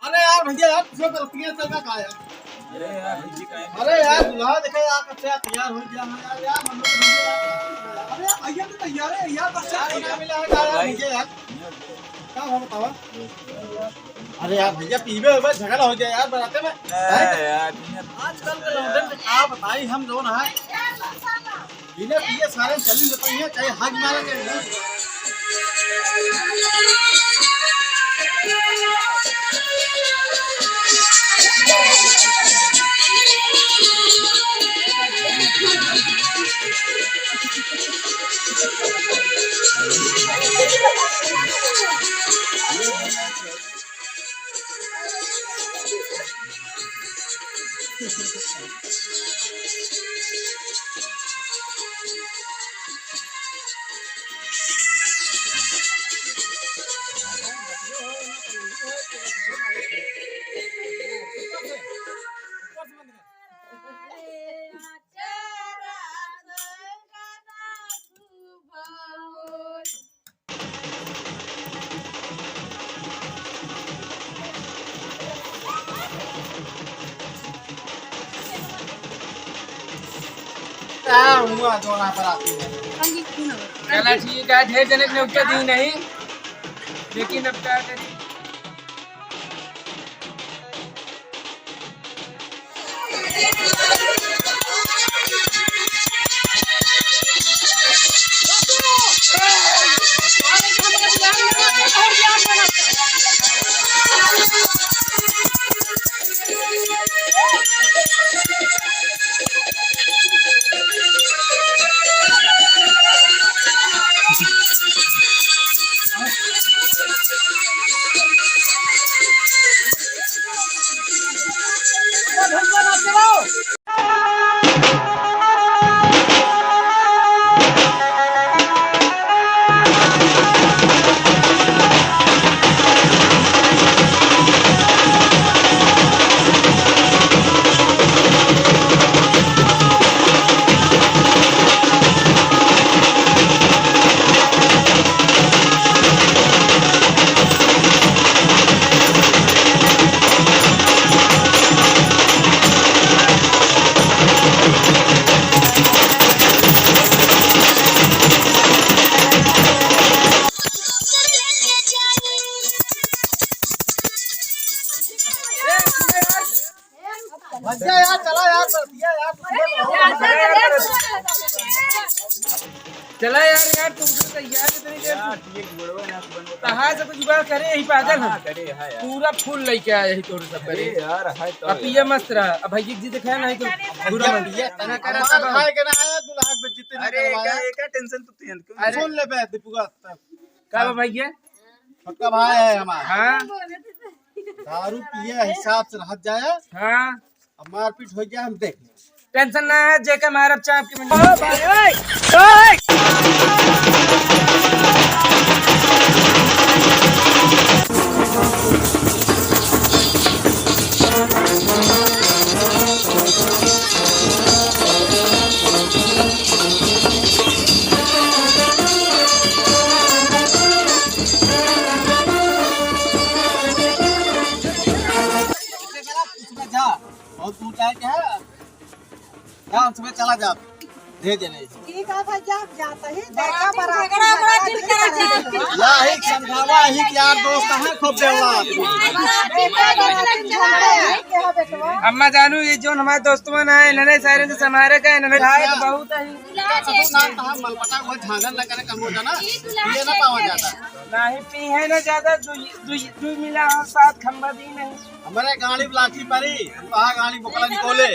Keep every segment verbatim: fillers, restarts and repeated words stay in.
अरे यार भैया यार, पीछे गलतियां से का, का यार? अरे यार, भैया का है? अरे यार, दुल्हा देखे यार, कब से यार तैयार हो गया है यार, यार, हम लोग तो भैया यार, अरे यार, भैया तो तैयार है यार, बस यार, यार, भैया मिला है का यार, भाई। भैया यार? का हो बतावा? अरे यार भैया, पीबे हो बस, झगड़ा हो गया यार, बराते में। अरे यार, भैया। आजकल के लौंडन के का बताई हम लोग ना। बिना पिए सारे चली जाते हैं, चाहे हग मारा, चाहे नहीं। का हुआ जोड़ा पर आती है? चला ठीक है, ढेर जने के न्योता दी नहीं, लेकिन अब का करी? भैया यार, चला यार, बतिया यार, चला यार, यार, तुम तो तैयार इतनी देर से। यार, ये गोड़वा ना बंद होता। कहाँ से कुछ जुगाड़ करे, यही पैदल हाँ, है। करे, हाँ यार। पूरा फुल लेके आया ही तोरे सब अरे करे। यार, है तो अब यार। ये मस्त रहा। अब भाई जी दिखाया नहीं तो बुरा भैया, मन। भैया, तना ना करा हमार सब। खाए के ना है, दुल्हा के बेइज्जती ना अरे, करवाया। एका, एका टेंशन तो तुम क्यों अरे। सुन ले बे, दीपुआ, तब। का बा भैया? छोटका भाई है हमार। हाँ। दारू पिए हिसाब से रहत जाए। हाँ। अब मारपीट हो गया, हम देख लेंगे। टेंशन ना है, जेके मारब चाप के मंडी। ओ भाई, ओए, ओए। उसमें जा, बहुत दूर जाए के है। जा, उसमें चला जा, भेज दे नहीं। ठीक है भाई, जा, जाता ही, देखा बराबर झगड़ा, बड़ा झगड़ा दिल करा झगड़ा। जा, ही समझावा, ही के यार दोस्त हैं, खूब देवला आदमी। अम्मा जानू, ये जोन हमारे दोस्तवन है, इन्होंने सारे से समारे का, इन्होंने खाए तो बहुत है। इनका सब नाम तो हम मलपटा, वो झांझन न करे, कमो जाना, ये ना पावा जाता। नहीं पी है ना ज्यादा, दू, दू, दू मिला हम साथ खंबा दी नहीं। हमारे गाड़ी लाठी परी, हम कहा गाड़ी बोकला निकोले।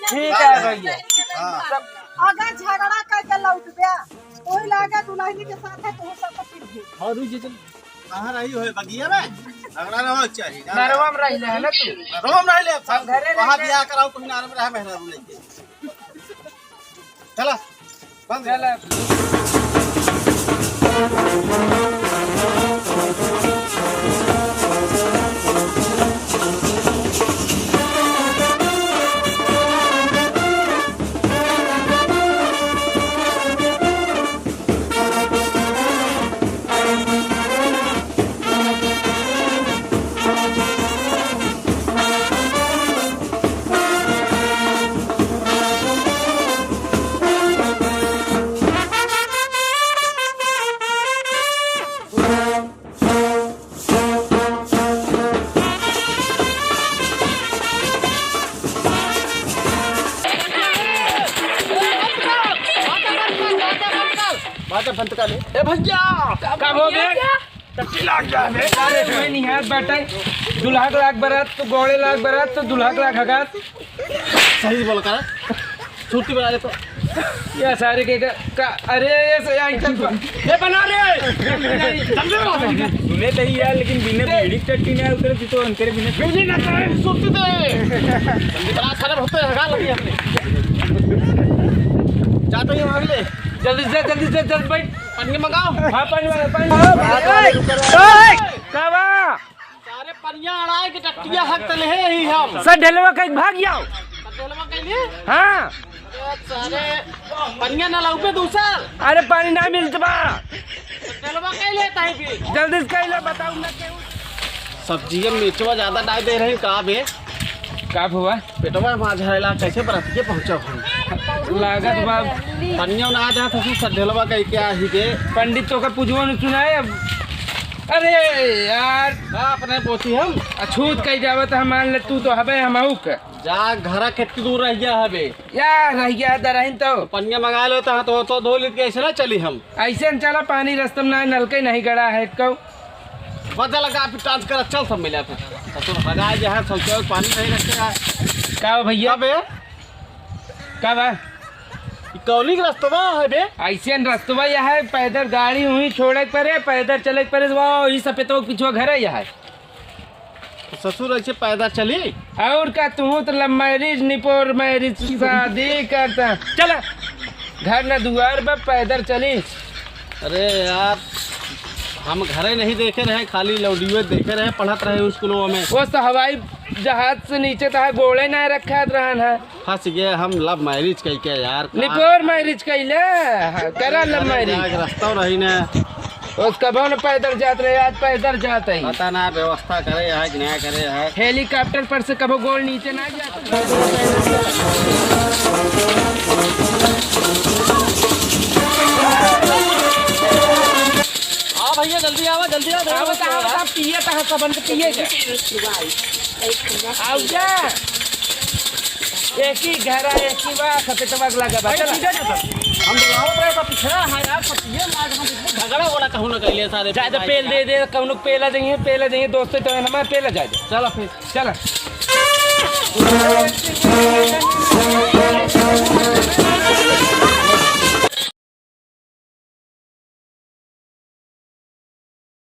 ठीक है भैया। हाँ। अगर झगड़ा करके लौट गया, कोई लागे दुल्हनी के साथ है, तो सब फिर भी। और ये चल। कहाँ रही हो बगिया में? झगड़ा ना हो चाहिए। नरवा में रही ले, है ना तू? नरवा में रही ले, अब हम घरे वहाँ रह के बियाह कराओ, कोई नरवा में रहा, मेहरा लेके। चला, बंद। चला। आके बंद कर ले। ए भैया, का हो बे? टट्टी लाग गया बे। अरे कोई नहीं है बेटा, दुल्हा के लाग बरात तो गोड़े लाग बरात तो दुल्हा के लाग हगात। सही से बोल कर। छुट्टी बना ले तो। ये सारे के का, का अरे ये से यहाँ इधर पर। ये बना रे। जल्दी बना। सुने तो ही यार, लेकिन बिना बीड़ी टट्टी नहीं उतरे तो अंतरे बिना। बीड़ी ना करे, सुनते थे। जल्दी बना, सारे भक्तों हगा लगी हमने। जा तो ये मांग ले। जल्दी से, जल्दी से, जल्दी भाई। पानी मंगाओ। हाँ, पानी मंगा, पानी मंगा। ओए! का बा? सारे पनिया अड़ाए के टट्टिया हक तले ही हम। सर ढेलवा कहीं भाग जाओ। सर ढेलवा कहीं ले? हाँ। अरे सारे पनिया ना लाऊ पे दूसर। अरे पानी ना मिलत बा। सर ढेलवा कहीं लेता है फिर? जल्दी से कहीं ले बताओ ना केहू। सब्जिया मिर्चवा ज्यादा डाल दे रहे का बे? का हुआ? पेटवा में आज हरेला कैसे बरतिये पहुँचब हम? लागत बा। पनिया ना आ जात हसू सर ढेलवा कहीं क्या ही के? पंडित तो का पूजवा न सुनाए अब। अरे यार। का अपने बोती हम? अछूत कही जावत हम मान ले तू तो हबे हम आऊ का। जा घरा केतनी दूर रह गया हबे। या रह गया दरहिन तो। पनिया मंगा लो तो, तो, तो धो लीत के ऐसे ना चली हम। ऐसे न चला पानी रस्ता में ना नलके नहीं गड़ा है कौ। बदल लगा फिर टांच कर चल सब मिला फिर। ससुर हगाए जे है सब पानी नहीं रखेगा। का हो भैया? का बे? का बा? ई कौनी के रस्तवा है बे? ऐसे न रस्तवा यह है, पैदल गाड़ी हुई छोड़े के परे, पैदल चले के परे, वाह, ई सपेतवा के पिछुआ घर है यह है। ससुर ऐसे पैदल चली? और का, तू तो love marriage, निपोर marriage, शादी करता। चला, घर न दुआर बा, पैदल चली। अरे यार, हम घरे नहीं देखे रहे, खाली लौडियो देखे रहे, पढ़त रहे स्कूलों में। वो तो हवाई जहाज से नीचे तो है, गोड़े ना रखा रहन है। फंस गए हम love marriage कई के यार। निपोर marriage कइले, हाँ, करा love marriage। अरे, रास्ता रही ना। उस कबो न पैदल जात रहे, आज पैदल जात है। पता ना व्यवस्था करे है कि ना करे है। Helicopter पर से कबो गोड़ नीचे ना जात। हाँ भैया, जल्दी आवा, जल्दी आवा, आवा, आवा, आवा, पिए तहाँ सबन के पिए के। आउ जा। एक ही घर है, एक ही बा, सफेदवा के लगा बा। भाई, चला। ठीक है, चला। हम बुलावत रहे, तो पिछड़ा है यार, सब ये लाग हम इसमें झगड़ा वगड़ा कहूँ ना कर लिया सारे जा, जा, भाई पेल यार। दे दे, कौनो पेला देंगे, पेला देंगे, दोस्तों, तो हमारे पेला जा दे। चला फिर। चला।